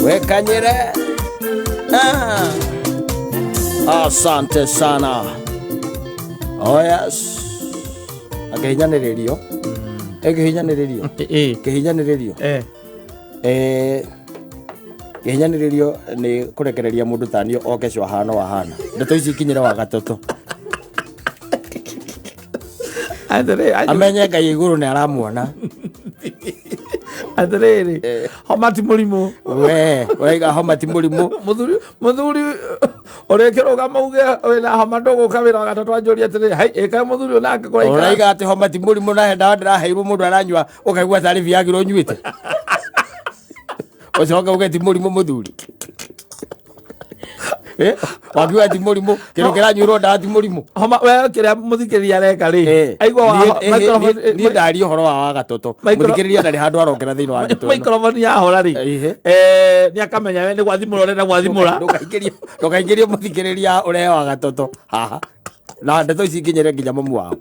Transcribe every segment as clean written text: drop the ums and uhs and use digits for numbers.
Wekanyire. Ah. Asante sana. Oh yes. Akĩhinyanĩrĩrio. Ĩkĩhinyanĩrĩrio. Ĩĩ. Kĩhinyanĩrĩrio. Eh. Eh, kĩhinyanĩrĩrio nĩ kũrekereria mũndũ taniĩ oke cio ahana o ahana. Ndeto ici ikinyĩre wa gatatũ. Atĩrĩ, Amenye Ngai igũrũ nĩ aramuona. Atĩrĩrĩ, homa ti mũrimũ. We, ũraiga homa ti mũrimũ. Mũthuri ũrĩa kĩrũgama uge wĩna homa ndũgũka wĩra wa gatatũ anjũria atĩrĩ, hai, ĩkae mũthuri ũyũ nake kũraikara. Ũraiga atĩ homa ti mũrimũ na he ndawa ndĩraheirwo mũndũ aranyua ũkaigua tarĩ Viagra ũnyuĩte. Ũcoke uge ti mũrimũ mũthuri. Eh, wakiuga ti mũrimũ, kĩndũ kĩranyuĩrwo ndawa ti mũrimũ. Homa we kĩrĩa mũthikĩrĩria areka rĩ, Eh, aigua wa niĩ ndaria ũhoro wa wagatoto. Mũthikĩrĩria ndarĩ handũ arokera thĩinĩ wa ndeto ĩno. Microphone yahora rĩ, Ihe. nĩ akamenya we nĩ gwathimũra ũrenda gwathimũra. Ndũkaingĩrie mũthikĩrĩria ũrehe wagatoto haha. Na ndeto ici ikinyĩre nginya mamu wao.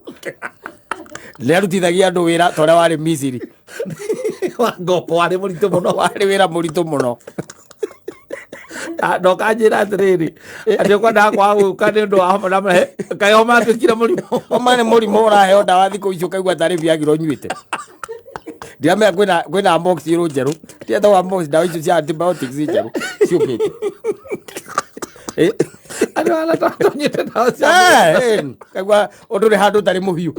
Nĩ arutithagia andũ wĩra ta ũrĩa warĩ Misiri. Wa ngombo warĩ mũritũ mũno. Warĩ wĩra mũritũ mũno. Ah, na ũkanjĩra atĩrĩrĩ atĩ ũkwendaga kwaga gũka nĩ ũndũ wa homa na kaĩ homa atuĩkire mũrimũ. Homa nĩ mũrimũ ũraheo ndawa thikũ ici ũkaigua tarĩ Viagra ũnyuĩte. Ndiramenya kwĩna amox irũ njerũ. Ndiretagwo amox ndawa icio cia antibiotics njerũ ciũkĩte. Eh, Andũ arĩa tũnyuĩte ndawa cia kaigua ũndũ ũrĩ handũ ũtarĩ mũhiũ.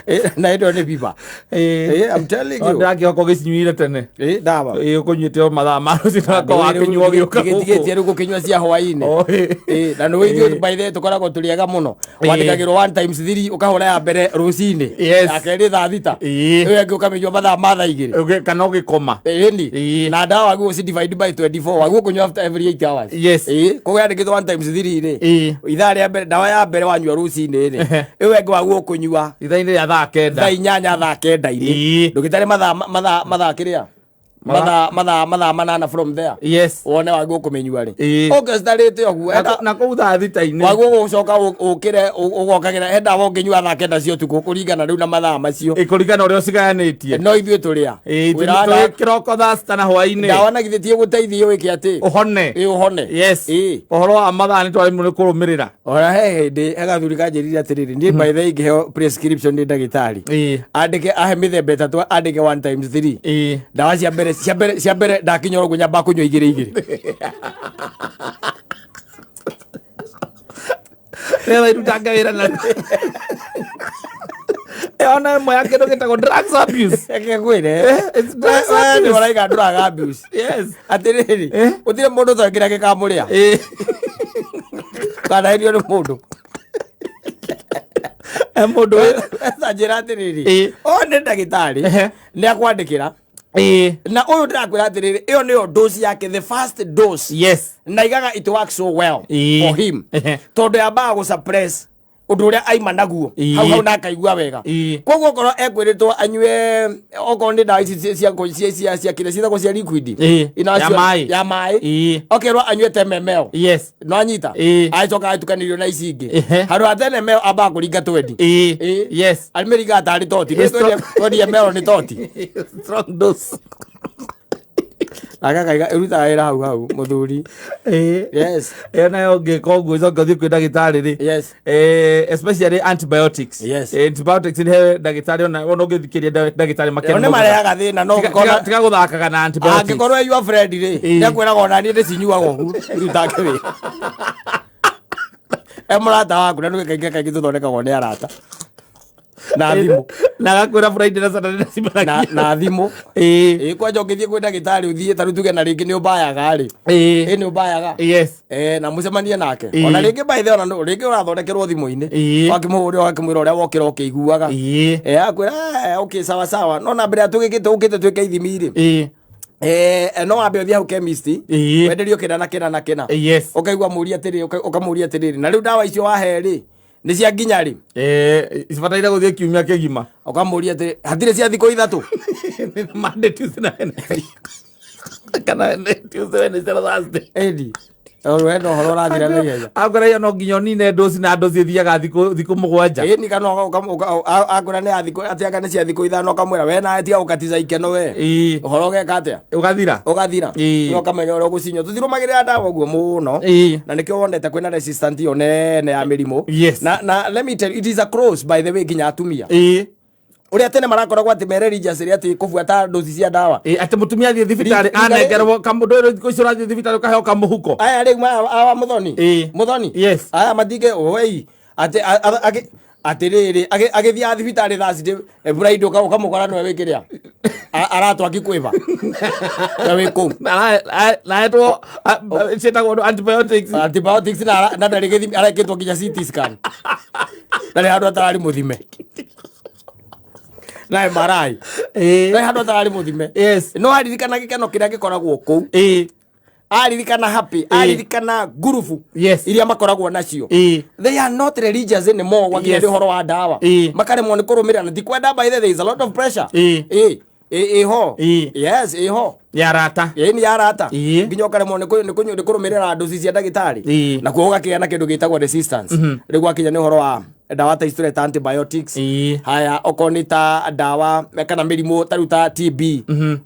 Eh, na ĩno nĩ fever. Eh, I'm telling you. Ndĩrakĩhoka ũgĩcinyuire tene. Eh, ndawa. Ĩ ũkũnyuĩte o mathaa ma rũcinĩ wako wakĩnyua ũgĩũka Tigĩtigĩtie gũkũ. rĩu gũkĩnyua cia hwaĩ-inĩ. Oh, ĩ. Eh, na nĩ ithuĩ by the way tũkoragwo tũrĩ ega mũno. Wandĩkagĩrwo 1 times 3 ũkahũra ya mbere rũcinĩ. Yes. Ya kerĩ thaa thita. Ĩ. Ĩyo ĩngĩ ũkamĩnyua mathaa ma thaa igĩrĩ. Kana ũgĩkoma. Ĩni. Ĩ. Na ndawa waguo ũci divide by 24 waguo kũnyua after every 8 hours. Yes. Ĩ, koguo yandĩkĩtwo 1 times 3 rĩ. Ĩ. Ithaa rĩa mbere ndawa ya mbere wanyua rũcinĩ rĩ. Ehe. Ĩyo ĩngĩ waguo kũnyua Ithaa-inĩ rĩa thaa kenda. thaa inyanya thaa kenda-inĩ. Ĩ. Ndũgĩtare mathaa mathaa mathaa kĩrĩa? Mathaa 8 from there. Yes. Wone waguo kũmĩnyua rĩ. Ĩ. Ũngĩcitarĩte ũguo. Na kũu thaa thita-inĩ. Waguo gũcoka ũkĩre ũgokagĩra he ndawa ũngĩnyua thaa kenda cia ũtukũ kũringana rĩu na mathaa macio. Ĩ, kũringana ũrĩa ũcigayanĩtie. No ithuĩ tũrĩa. Ĩ, Wĩra wa ndawa- kĩroko thaa cita na hwaĩ-inĩ. Ndawa na githĩ ti ĩgũteithie wĩke atĩ? Ũhone. Ĩ ũhone. Yes. Ĩ. Ũhoro wa mathaa nĩ twaremwo nĩ kũrũmĩrĩra. Ona he hĩndĩ he gathuri kanjĩrire atĩrĩrĩ niĩ by the way ingĩheo prescription nĩ ndagĩtarĩ. Ĩ. Andĩke ahe mĩthemba ĩtatũ andĩke 1 times 3. Ĩ. Ndawa cia mbere ndakinya ũguo nyambaga kũnyua igĩrĩ igĩrĩ. Nĩgetha irutange wĩra na ĩyo na ĩmwe ya kĩndũ gĩtagwo drugs abuse. Reke ngwĩre. It's drugs We nĩ abuse. ũraiga drug abuse. Yes. Atĩrĩrĩ, Eh? gũtirĩ mũndũ ũtoĩ kĩrĩa gĩkamũrĩa. Ĩ. Kanaherio nĩ mũndũ. Mũndũ Ta njĩra atĩrĩrĩ, Ĩ. ũyũ nĩ ndagĩtarĩ, Ehe. nĩ akwandĩkĩra. Ĩ. Na ũyũ ndĩrakwĩra atĩrĩrĩ, ĩyo nĩyo dose yake, the first dose. Yes. Na igaga it works so well Ĩ. for him. Ehe. Tondũ yambaga gũ suppress ũndũ ũrĩa aima naguo Ĩ. hau hau na akaigua wega. Ĩ. Koguo okorwo ekwĩrĩtwo anyue okorwo nĩ ndawa ici cia kĩrĩa ciĩtagwo cia liquid. Ĩ. Ina Ya maĩ. Ya maĩ. Ĩ. Okerwo anyue 10 ml. Yes. No anyita. Ĩ. Agĩcoka agĩtukanĩrio na ici ingĩ. Ehe. Handũ ha 10 ml ambaga kũringa 20. Ĩ. Ĩ. Yes. Amĩringaga tarĩ toti. It's 20 ml nĩ toti. Strong dose. Agakaiga ĩrutaga wĩra hau hau mũthuri. Ĩ. Yes. Ĩyo nayo ũngĩka ũguo ũcoke ũthiĩ kwĩ ndagĩtarĩ rĩ. Yes. Especially antibiotics. Yes. Antibiotics nĩ he ndagĩtarĩ ona ũngĩthikĩria ndagĩtarĩ Nĩ marehaga thĩna no ũngĩkona tiga gũthakaga na antibiotics. Angĩkorwo your friend rĩ, Ĩ. nĩakwĩraga ona niĩ ndĩcinyuaga ũguo irutange wĩra. E mũrata waku na nĩwe kaingĩ kaingĩ tũthondekagwo nĩ arata. Na thimũ. Na agakwĩra Friday na Saturday Na, ndacimanagia. na thimũ. Ĩ. Ĩ kwanja ũngĩthiĩ kwĩ ndagĩtarĩ ũthiĩ ta rĩu tuge na rĩngĩ nĩ ũmbayaga rĩ. Ĩ. Ĩ nĩ ũmbayaga. Yes. Eh, na mũcemanie nake. Ĩ. Ona rĩngĩ by the way, ona rĩngĩ ũrathondekerwo thimũ-inĩ. Ĩ. Wakĩmũhũrĩra ũgakĩmwĩra ũrĩa wokĩra ũkĩiguaga. Ĩ. Eh, akwĩra okay sawa sawa. No na mbere ya tũgĩkĩte ũkĩte twĩke ithimi rĩ. Ĩ. No wambe ũthiĩ hau chemist. Ĩ. Wenderio kĩna na kĩna na kĩna. Yes. Ũkaigua mũria atĩrĩ, ũkamũria atĩrĩrĩ, na rĩu ndawa icio wahe rĩ, nĩ cia nginya rĩ? Cibataire gũthiĩ kiumia kĩgima. Ũkamũria atĩrĩ, hatirĩ cia thikũ ithatũ? Monday, Tuesday na Wednesday. Kana Wednesday, Tuesday, Wednesday na Thursday. Ĩni. Wenda ũhoro ũrathira na ihenya. Akwĩra ĩyo no nginya ũnine ndoci na ndoci ĩthiaga thikũ 7. Ĩni kana akwĩra nĩ ya thikũ atĩ anga nĩ cia thikũ 5 ũkamwĩra we nawe tiga gũkatiza ikeno we. Ĩĩ. Ũhoro ũgeka atĩa? Ũgathira. Ũgathira. Ĩĩ. No ũkamenya ũrĩa ũgũcinyua. Tũtirũmagĩrĩra ndawa ũguo mũno. Ĩĩ. Na nĩkĩo wonete kwĩna resistant ĩyo nene ya mĩrimũ. Yes. Na let me tell you, it is a cross by the way nginya atumia. Ĩĩ. Ũrĩa tene marakoragwo atĩ mere religious rĩ atĩ kũbuata ndoci cia ndawa. Ĩĩ, atĩ mũtumia athiĩ thibitarĩ anengerwo kamũndũ thikũ icio ũrathiĩ thibitarĩ ũkaheo kamũhuko. Aya rĩu aya Muthoni. Ĩĩ. Muthoni. Yes. Aya matinge oi atĩ atĩrĩrĩ agĩthiaga thibitarĩ thaa citĩ Friday ũkamũkora nĩwe wĩ kĩrĩa aratwaki kwĩba na wĩ kũu Nahetwo ciĩtagwo antibiotics. Antibiotics na ndarĩ gĩthimi arekĩtwo nginya CT scan ndarĩ handũ atararĩ mũthime na MRI Ĩĩ. ndarĩ handũ atararĩ mũthime. Yes. No aririkana gĩkeno kĩrĩa gĩkoragwo kũu. Ĩĩ. Aririkana happy, aririkana ngurubu Yes. iria makoragwo nacio. Ĩĩ. They are not religious anymore gwakinya Yes. nĩ ũhoro wa ndawa. Ĩĩ. Makaremwo nĩ kũrũmĩrĩra na ti kwenda. By the way, there is a lot of pressure. Ĩĩ. Ĩĩ. Ĩĩ, ĩho. Ĩĩ. Yes, ĩho. Ya arata. Ĩĩ, nĩ arata. Ĩĩ. Nginya ũkaremwo nĩ kũrũmĩrĩra ndoci cia ndagĩtarĩ. Ĩĩ. Nakuo ũgakĩgĩa na kĩndũ gĩtagwo resistance. Rĩu gwakinya nĩ ũhoro wa ndawa ta ici tũreta antibiotics. Ĩĩ. Haya, okorwo nĩ ta ndawa kana mĩrimũ ta rĩu ta TB,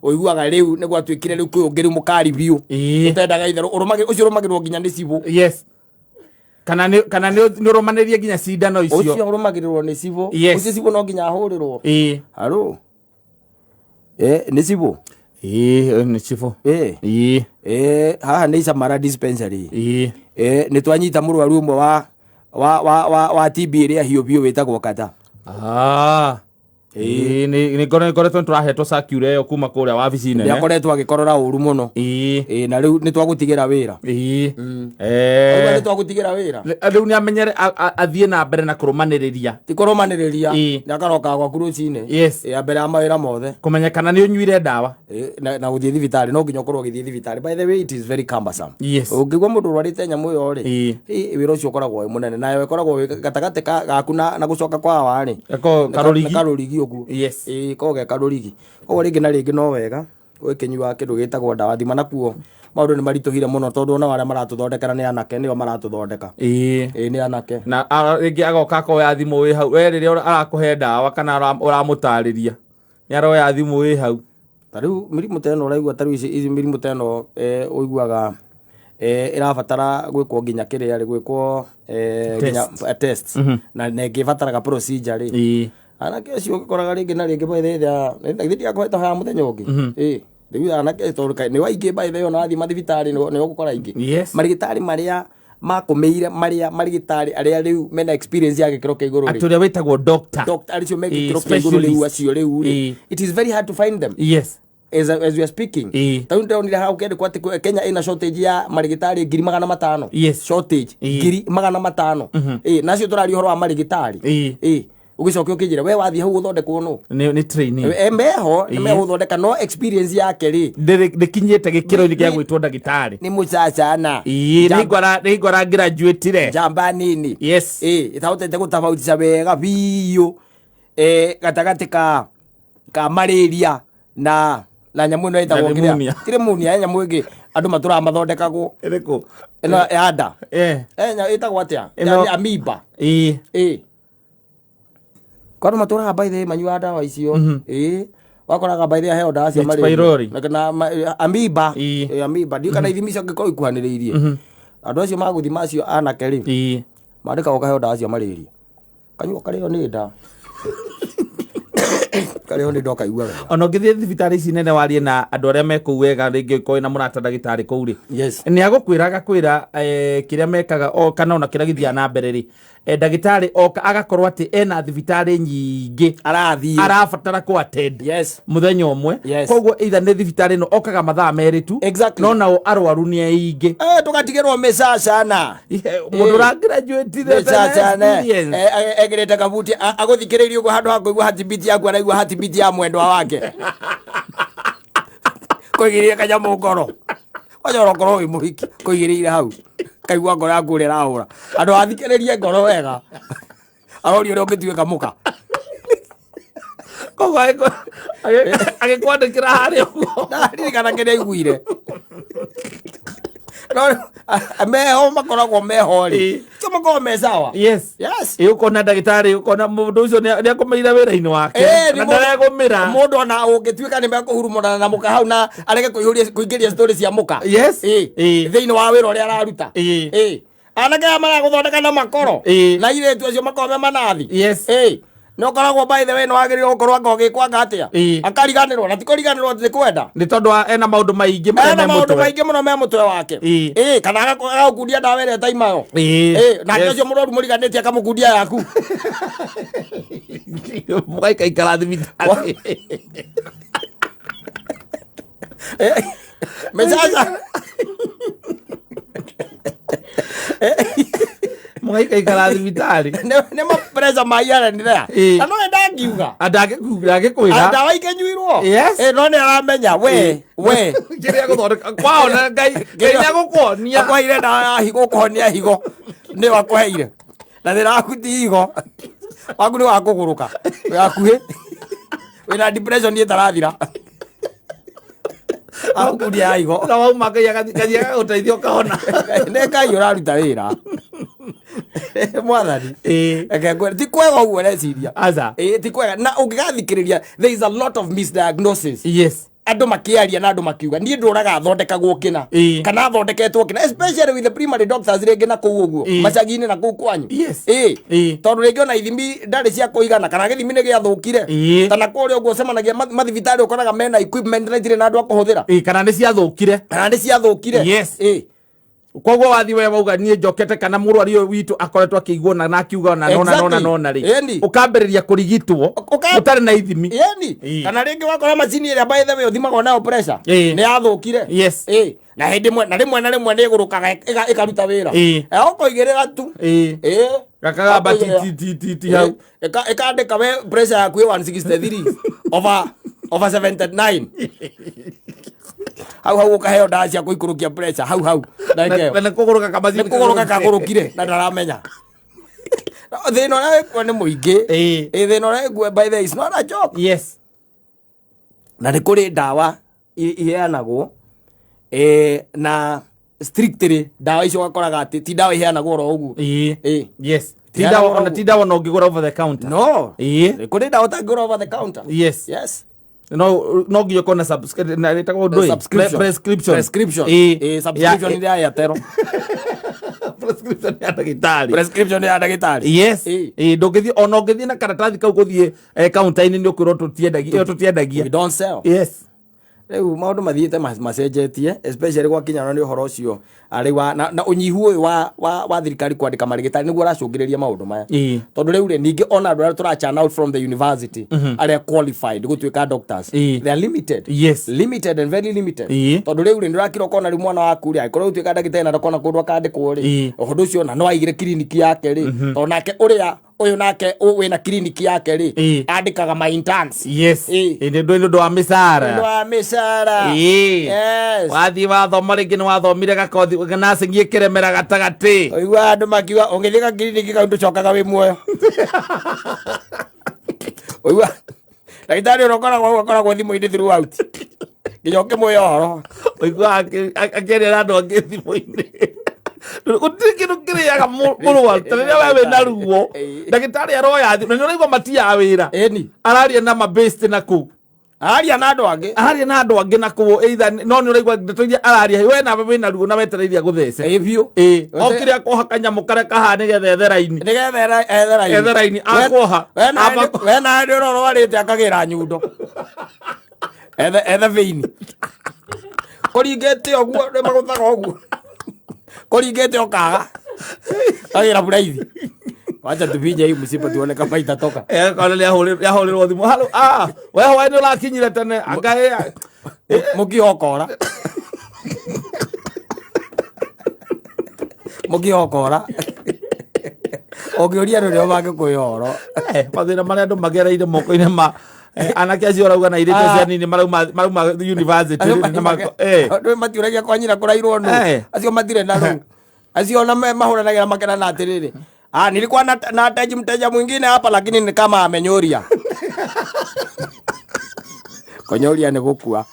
ũiguaga rĩu nĩ gwatuĩkire rĩu kwĩ ũngĩ rĩu mũkari biũ Ĩĩ. ũtendaga itherũ ũcio ũrũmagĩrĩrwo nginya nĩ cibũ. Yes. Kana nĩ ũrũmanĩrie nginya cindano icio. Ũcio ũrũmagĩrĩrwo nĩ cibũ. Yes. Ũcio cibũ no nginya ahũrĩrwo. Ĩĩ. Haro, nĩ cibũ. Ĩĩ, nĩ cibũ. Ĩĩ. Ĩĩ. Haha nĩ Isamara dispensary. Ĩĩ. Nĩ twanyita mũrwaru ũmwe wa TB ĩrĩa hiũ biũ wĩtagwo kata. Ah. Ĩĩ, nĩ ngoretwo nĩ tũrahetwo circular ĩyo kuma kũrĩa wabici nene. Nĩakoretwo agĩkorora ũru mũno. Ĩĩ. Ĩĩ, na rĩu nĩ twagũtigĩra wĩra. Ĩĩ. Auga nĩ twagũtigĩra wĩra. Rĩu nĩ amenyere athiĩ na mbere na kũrũmanĩrĩria. Ti kũrũmanĩrĩria. Ĩĩ. Nĩ akarokaga gwaku rũcinĩ. Yes. Ĩĩ, mbere ya mawĩra mothe. Kũmenya kana nĩ ũnyuire ndawa. Ĩĩ, na gũthiĩ thibitarĩ no nginya ũkorwo ũgĩthiĩ thibitarĩ. By the way, it is very cumbersome. Yes. Ũngĩgua mũndũ ũrwarĩte nyamũ ĩyo rĩ, Ĩĩ. ĩĩ, wĩra ũcio ũkoragwo wĩ mũnene nayo ĩkoragwo wĩ gatagatĩ gaku na gũcoka kwa hawa rĩ. Gako karũrigi. Nĩ karũrigi ũguo. Yes. Ĩĩ, koragwo ge karũrigi. Koguo rĩngĩ na rĩngĩ no wega ũgĩkĩnyua kĩndũ gĩtagwo ndawa thima nakuo maũndũ nĩ maritũhire mũno tondũ ona arĩa maratũthondekera nĩ anake nĩo maratũthondeka. Ĩĩ. Ĩĩ, nĩ anake. Na rĩngĩ agoka akoya thimũ wĩ hau we rĩrĩa arakũhe ndawa kana ũramũtarĩria nĩ aroya thimũ wĩ hau. Ta rĩu mĩrimũ ta ĩno ũraigua ta rĩu ici mĩrimũ ta ĩno ũiguaga ĩrabatara gwĩkwo nginya kĩrĩa rĩ gwĩkwo nginya test na ĩngĩ ĩbataraga procedure rĩ. Ĩĩ. Anake acio ũgĩkoraga rĩngĩ na rĩngĩ by the way githĩ ndiakũheta haha mũthenya ũngĩ. Ĩĩ, rĩu anake tondũ nĩ waingĩ by the way ona wathiĩ mathibitarĩ nĩ ũgũkora aingĩ. Yes. Marigĩtarĩ marĩa makũmĩire marĩa marigĩtarĩ arĩa rĩu mena experience ya gĩkĩro kĩa igũrũ rĩ. Atĩ ũrĩa wĩtagwo doctor. Doctor acio me Ĩĩ, gĩkĩro kĩa igũrũ rĩu specialist. acio rĩu rĩ. Ĩĩ. It is very hard to find them. Yes. As we are speaking. Ĩĩ. Ta rĩu ndĩronire hau kĩandĩkwo atĩ Kenya ĩna shortage ya marigĩtarĩ 500,000. Yes. Shortage Ĩĩ. 500,000. Ĩĩ, nacio tũraria ũhoro wa marigĩtarĩ. Ĩĩ. Ĩĩ, ũgĩcoke ũkĩnjĩra we wathiĩ hau ũthondekwo nũ? Nĩ training. Meho nĩ Ĩĩ. megũthondeka no experience yake rĩ Ndĩkinyĩte gĩkĩro-inĩ gĩa gwĩtwo ndagĩtarĩ. Nĩ mũcacana. Ĩĩ, nĩ hingo arangraduatire. Njamba nini. Yes. Ĩĩ, ĩtahotete gũtabautisha wega biũ gatagatĩ ka malaria na nyamũ ĩno ĩtagwo Na kĩrĩa pneumonia. ti pneumonia, he nyamũ ĩngĩ andũ matũraga mathondekagwo. Ĩrĩkũ? Ĩno ya nda. Eh. Ĩtagwo atĩa? Ĩno- Ya amoeba. Ĩĩ. Ĩĩ, kwa andũ matũraga by the way manyuaga ndawa icio. Ĩĩ, wakoraga by the way aheo ndawa cia H. malaria. Pylori. Na amoeba. Ĩĩ. Ĩĩ, amoeba ndiũ kana ithimi icio angĩkorwo ikuhanĩrĩirie andũ acio magũthima acio anake rĩ Ĩĩ. mandĩkagwo kaheo ndawa cia malaria kanyua karĩo nĩ nda karĩo nĩ nda ũkaigua wega. Ona ũngĩthiĩ thibitarĩ ici nene warie na andũ arĩa me kũu wega rĩngĩ ũkorwo wĩna mũrata ndagĩtarĩ kũu rĩ Yes. nĩ agũkwĩra agakwĩra kĩrĩa mekaga o kana ona kĩrĩa gĩthiaga na mbere rĩ ndagĩtarĩ oka agakorwo atĩ ena thibitarĩ nyingĩ Arathiĩ. Arabatara kũ attend Yes. mũthenya ũmwe. Yes. Koguo either nĩ thibitarĩ ĩno okaga mathaa 2 tu. Exactly. No nao arwaru nĩ aingĩ. Tũgatigĩrwo mĩcacana. Mũndũ ũragraduatire Mĩcacana. experience. Ekĩrĩte kabuti agũthikĩrĩirie ũguo handũ ha kũigua heartbeat yaku araigua heartbeat ya mwendwa wake kũigĩrĩire kanyamũ ngoro kwanja ũrokorwo wĩ mũhiki kũigĩrĩire hau kaigua ngoro yaku ũrĩa ĩrahũra andũ athikĩrĩrie ngoro wega aroria ũrĩa ũngĩtuĩka mũka. Koguo agĩkwandĩkĩra harĩa ũguo. Ndaririkana kĩrĩa aiguire. No meho makoragwo meho rĩ, tio makoragwo me sawa. Yes. Yes. Ĩ, ũkona ndagĩtarĩ, ũkona mũndũ ũcio nĩ akomeire wĩra-inĩ wake Ĩ, na nĩ mũndũ- ndaregũmĩra. Mũndũ ona ũngĩtuĩka nĩ mekũhurumũrana na mũka hau na arege kũingĩria story cia mũka. Yes. Ĩ, Ĩ. thĩinĩ wa wĩra ũrĩa araruta. Ĩ. Ĩ. Anake aya maragũthondeka na makoro Ĩ. na irĩtu acio makoragwo me manathi. Yes. Ĩ. Nĩ ũkoragwo, by the way, nĩ wagĩrĩirwo gũkorwo anga ũgĩkwanga atĩa. Ĩ. Akariganĩrwo, na ti kũriganĩrwo atĩ nĩ kwenda. Nĩ tondũ ena maũndũ maingĩ marĩa Ena me maũndũ mũtwe. maingĩ mũno me mũtwe wake. Ĩ. Ĩ, kana agagũkundia ndawa ĩrĩa ĩtaimayo. Ĩ. Ĩ, nake Yes. ũcio mũrwaru mũriganĩtie akamũkundia yaku. Mũgaikaikara thibitarĩ. Mĩcaca. Mũgaikaikara thibitarĩ. Nĩ mapressure ma here and there. Ĩ. Na no ndangiuga. Ndangĩkwĩra. Ndawa ikĩnyuirwo. Yes. Ĩ, no nĩ aramenya we we Kĩrĩa gũthondeka kwaona Ngai, Ngai nĩ agũkuonia. Akwaire ndawa ya higo, ũkũhonia higo nĩyo akũheire, na thĩna waku ti higo, waku nĩ wa kũgũrũka, wĩ hakuhĩ wĩna depression ĩtarathira, agũkundia ya higo. Na wauma Ngai agathiĩ agagũteithia ũkahona. Nĩ Ngai ũraruta wĩra, mwathani. Ĩ. Reke ngwĩre, ti kwega ũguo ũreciria. Aca. Ĩ, ti kwega, na ũngĩgathikĩrĩria there is a lot of misdiagnosis. Yes. Andũ makĩaria na andũ makiuga niĩ ndũraga thondekagwo kĩna Ĩ. kana thondeketwo kĩna, especially with the primary doctors rĩngĩ na kũu ũguo Ĩ. macagi-inĩ na kũu kwanyu. Yes. Ĩ. Ĩ. Tondũ rĩngĩ ona ithimi ndarĩ cia kũigana kana gĩthimi nĩ gĩathũkire. Ĩ. Kana kũrĩa ũguo ũcemanagia mathibitarĩ ũkoraga mena equipment na itirĩ na andũ a kũhũthĩra. Ĩ, kana nĩ ciathũkire. Kana nĩ ciathũkire. Yes. Ĩ. Koguo wathi we wauga niĩ njokete kana mũrwari ũyũ witũ akoretwo akĩiguo na akiuga na nona nona Exactly. nona rĩ, Ĩni. ũkambĩrĩria kũrigitwo ũtarĩ na ithimi. Ĩni. Ĩ. Kana rĩngĩ wakora macini ĩrĩa, by the way, ũthimagwo nayo pressure Ĩ. nĩ yathũkire. Yes. Ĩ, na hĩndĩ ĩmwe na rĩmwe na rĩmwe nĩ ĩgũrũkaga ĩkaruta wĩra. Ĩ. Ũkũigĩrĩra tu. Ĩ. Ĩ. Gakagamba ti Ũkũigĩrĩra. ti ti ti ti hau. Ĩkandĩka we pressure yaku ĩ 163 over 79, hau hau ũkaheo ndawa cia kũikũrũkia pressure hau hau ndagĩka ĩyo. Na nĩ kũgũrũka kamacini. Nĩ kũgũrũka kagũrũkire na ndaramenya thĩna ũrĩa wĩkuo nĩ mũingĩ. Ĩ. Ĩ, thĩna ũrĩa wĩkuo, by the way, is not a joke. Yes. Na nĩ kũrĩ ndawa iheanagwo, na strictly ndawa icio ũgakoraga atĩ ti ndawa iheanagwo oro ũguo. Ĩ. Ĩ. Yes. Ti Iheanagwo ndawa oro ona ũguo. ti ndawa no ũngĩgũra over the counter. No. Ĩ. Nĩ kũrĩ ndawa ũtangĩgũra over the counter. Yes. Yes. No nginya ũkorwo na na ĩtagwo ndũĩ? Subscription. Prescription. Prescription. Ĩ. Ĩ, subscription nĩ ya Airtel. Prescription ya ndagĩtarĩ. Prescription ya ndagĩtarĩ. Yes. Ĩ. Ĩ, ndũngĩthiĩ ona ũngĩthiĩ na karatathi kau gũthiĩ counter-inĩ nĩ ũkwĩrwo tũtiendagia, ĩyo tũtiendagia. We don't sell. Yes. Rĩu maũndũ mathiĩte macenjetie, especially gwakinyana nĩ ũhoro ũcio arĩ wa na ũnyihu ũyũ wa thirikari kwandĩka marĩgĩtarĩ nĩguo ũracũngĩrĩria maũndũ maya. Ĩ. Tondũ rĩu rĩ, ningĩ ona andũ arĩa tũra churn out from the university arĩa qualified gũtuĩka doctors, Ĩ. they are limited. Yes. Limited and very limited. Ĩ. Tondũ rĩu rĩ, nĩũrakira ũkona rĩu mwana waku rĩ, angĩkorwo ũtuĩka ndagĩtarĩ na ndakona kũndũ akandĩkwo rĩ, Ĩ. ũndũ ũcio ona no aigire kiriniki yake rĩ, tondũ nake ũrĩa ũyũ nake wĩna kiriniki yake rĩ, Ĩ. andĩkaga ma interns. Yes. Ĩ. Ĩ, nĩ ũndũ wa Ũndũ mĩcara. wa mĩcara. Ĩ. Yes. Wathiĩ wathoma rĩngĩ nĩ wathomire gakothi nursing ĩkĩremera gatagatĩ. Ũigua andũ makiuga ũngĩthiĩ gakiriniki kau ndũcokaga wĩ muoyo. Ũigua ndagĩtarĩ ũrĩa ũkoragwo hau akoragwo thimũ-inĩ throughout nginya ũkĩmwĩra ũhoro. Ũiguaga akĩaria na andũ angĩ thimũ-inĩ. Gũtirĩ kĩndũ kĩrĩaga mũrwaru ta rĩrĩa we wĩna ruo. Ĩ. Ndagĩtarĩ aroya thimũ na nĩ ũraigua matiaga wĩra. Ĩni. Araria na mabest na kũu. Aria na andũ angĩ. Araria na andũ angĩ na kũu, either no nĩ ũraigua ndeto iria araria we nawe wĩna ruo na wetereire agũthece. Ĩ biũ. Ĩ, okire akoha kanyamũ karĩa kahana nĩgetha ethe raini. Nĩgetha ethe raini. Ethe raini, akoha. We nawe nĩ ũrĩa ũrwarĩte akagĩra nyundo ethe veini kũringĩte ũguo nĩ magũthaga ũguo kũringĩte ũkaga agĩra buraithi, wacha tufinye hii msiba tuone kama itatoka. Kona nĩ ahũrĩrwo thimũ, halo, ah, we hwaĩ nĩ ũrakinyire tene anga ĩ. Mũkihokora mũkihokora ũngĩũria andũ nĩo mangĩkwĩra ũhoro. Mathĩna marĩa andũ magereire moko-inĩ ma anake acio ũrauga na airĩtu acio anini marauma university rĩ, nĩ Andũ matiũragia kwa nyina kũrairwo nũ. Acio matirĩ na rũu, acio ona mahũranagĩra makenana atĩrĩrĩ, ah, nilikuwa na teji mteja mwingine hapa lakini ni kama amenyoria. Kũnyoria nĩ gũkua.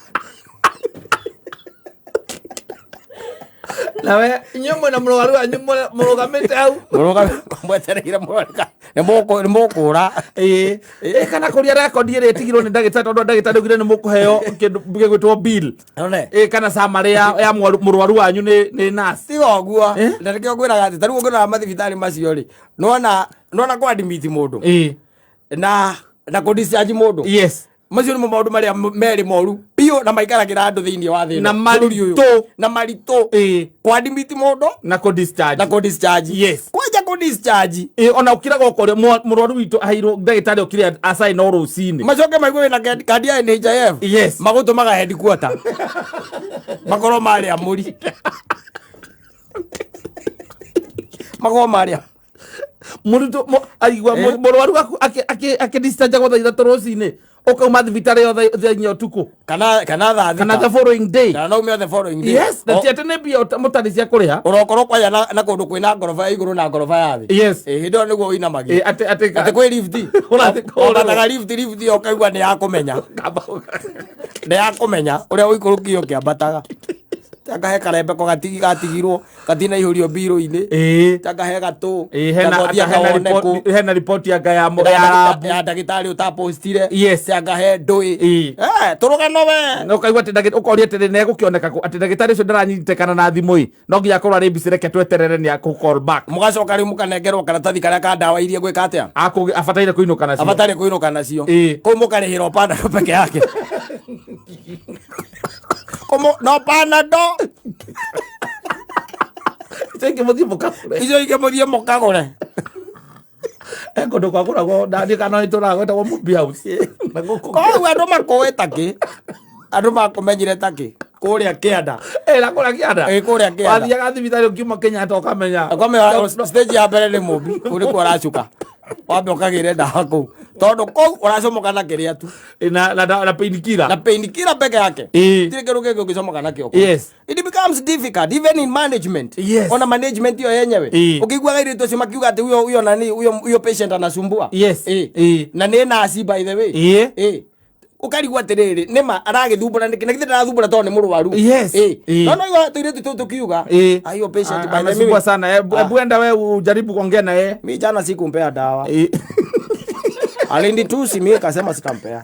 Nawe inyuĩ mwĩna mũrwaru wanyu mũrũgamĩte hau. Mwetereire mũroreka nĩ mũkũra. Ĩĩ. Ĩ, kana kũria rekondi ĩrĩa ĩtigirwo nĩ ndagĩtarĩ, tondũ ndagĩtarĩ augire nĩ mũkũheo kĩndũ gĩgwĩtwo bill. None. Ĩ, kana summary ya mũrwaru wanyu nĩ nurse. Tiga ũguo. Eh? Na nĩkĩo ngwĩraga atĩ tarĩu ũngĩrora mathibitarĩ macio rĩ, nĩwona nĩwona kũ admit mũndũ Ĩĩ. na kũ discharge mũndũ. Yes. Macio nĩmo maũndũ marĩa merĩ moru biũ na maikaragĩra andũ thĩinĩ wa thĩ ĩno, Na bũrũri ũyũ. maritũ. Na maritũ. Ĩĩ. Kũ admit mũndũ Na kũ discharge. Na kũ discharge. Yes. Kwanja kũ discharge. Ĩ, ona ũkiraga ũkoria mũrwaru witũ aheirwo ndagĩtarĩ okire acaina o rũcinĩ. Macoke maigue wĩna kandi ya NHIF. Yes. Magũtũmaga headquarter. Makorwo marĩa mũri. Makorwo marĩa. Mũrutwo aigua mũrwaru waku akĩdischarge thaa 3 rũcinĩ, ũkauma thibitarĩ yo thaa 4 ũtukũ. Kana thaa 6. Kana the following day. Kana no ume the following day. Yes, na ti atĩ nĩ mbia mũtarĩ cia kũrĩha. Ũrokorwo kwaya na kũndũ kwĩna ngoroba ya igũrũ na ngoroba ya thĩ. Yes. Ĩ, hĩndĩ ĩyo nĩguo ũinamagia. Ĩ, atĩ Atĩ kwĩ lift. Ũrathiĩ kũhũrĩrwo. Wambataga lift ĩyo ũkaigua nĩ ya kũmenya. Nĩ ya kũmenya ũrĩa ũikũrũkio ũkĩambataga. Tanga he karembeko gatigirwo gatinaihũrio mbirũ-inĩ. Ĩĩ. Tanga he gatũ. Ĩĩ, hena Tanga ũthiĩ hena akawone report kũ. hena report ya ya lab. Ya ndagĩtarĩ ũtapostire. Yes. Tanga he ndũĩ. Ĩĩ. Eh, tũrũgano we. Na ũkaigua atĩ ũkoria atĩrĩ nĩ egũkĩoneka kũ atĩ ndagĩtarĩ ũcio ndaranyitĩkana na thimũ ĩ, no nginya akorwo arĩ busy, reke tweterere nĩ akũ call back. Mũgacoka rĩu mũkanengerwo karatathi karĩa ka ndawa iria gwĩka atĩa. Abataire kũinũka nacio. Abatarĩ kũinũka nacio. Ĩĩ. Kũu mũkarĩhĩra o Panadol peke yake. No Panadol. Icio ingĩ mũthiĩ mũkagũre. Icio ingĩ mũthiĩ mũkagũre. He kũndũ kwagũragwo ndani kana nĩ tũraga gwĩtagwo Mumbi House. Na gũkũ. Koguo andũ makũĩ takĩ. Andũ makũmenyire takĩ. Kũrĩa kĩanda. Ĩ, na kũrĩa kĩanda. Ĩ, kũrĩa kĩanda. Wathiaga thibitarĩ ũkiuma Kenyatta ũkamenya. Ũkamenya stage ya mbere nĩ Mumbi. Kũu nĩkuo ũracuka. Wambe ũkagĩre ndawa kũu. Tondũ kũu ũracomoka na kĩrĩa tu. Ĩ, na painkiller. Na painkiller peke yake. Ĩ. Gũtirĩ kĩndũ kĩngĩ ũngĩcomoka nakĩo kũu. Yes. It becomes difficult even in management. Yes. Ona management hiyo yenyewe. Ĩ. Ukiguaga airĩtu acio makiuga atĩ huyo huyo nani huyo huyo patient anasumbua. Yes. Ĩ. Ĩ. Na nĩ nurse by the way. Ĩ. Ĩ. Ũkarigwo atĩrĩrĩ, nĩma aragĩthumbũra nĩkĩ? Na githĩ ndarathumbũra tondũ nĩ mũrwaru. Yes. Ĩ. Ĩ. No no igua tũirĩtu tũu tũkiuga. Ĩ. Ah, hiyo patient by the way. Amesumbua sana. Ah. Hebu enda we ujaribu kuongea na yeye. Mi jana sikumpea dawa. Ĩ. Alinitusi mimi kasema sitampea.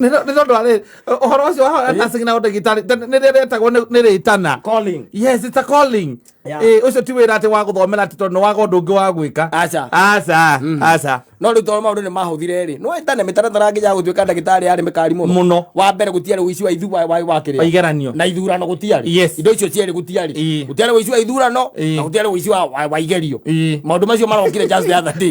Nĩ tondũ arĩ ũhoro ũcio wa nursing na ũndagĩtarĩ nĩ rĩretagwo nĩ rĩtana. Calling. Yes, it's a calling. Yeah. Ĩ, ũcio ti wĩra atĩ wa gũthomera atĩ tondũ nĩ waga ũndũ ũngĩ wa gwĩka. Aca. Aca, aca. No rĩu tondũ maũndũ nĩ mahũthire rĩ, no ĩtane mĩtaratara nginya ya gũtuĩka ndagĩtarĩ yarĩ mĩkari mũno. Mũno. Wa mbere gũtiarĩ ũici wa ithu wa kĩrĩa. Wa igeranio. Na ithurano gũtiarĩ. Yes. Indo icio cierĩ gũtiarĩ. Ĩ. Gũtiarĩ ũici wa ithurano Ĩ. na gũtiarĩ ũici wa igerio. Ĩ. Maũndũ macio marokire just the other day.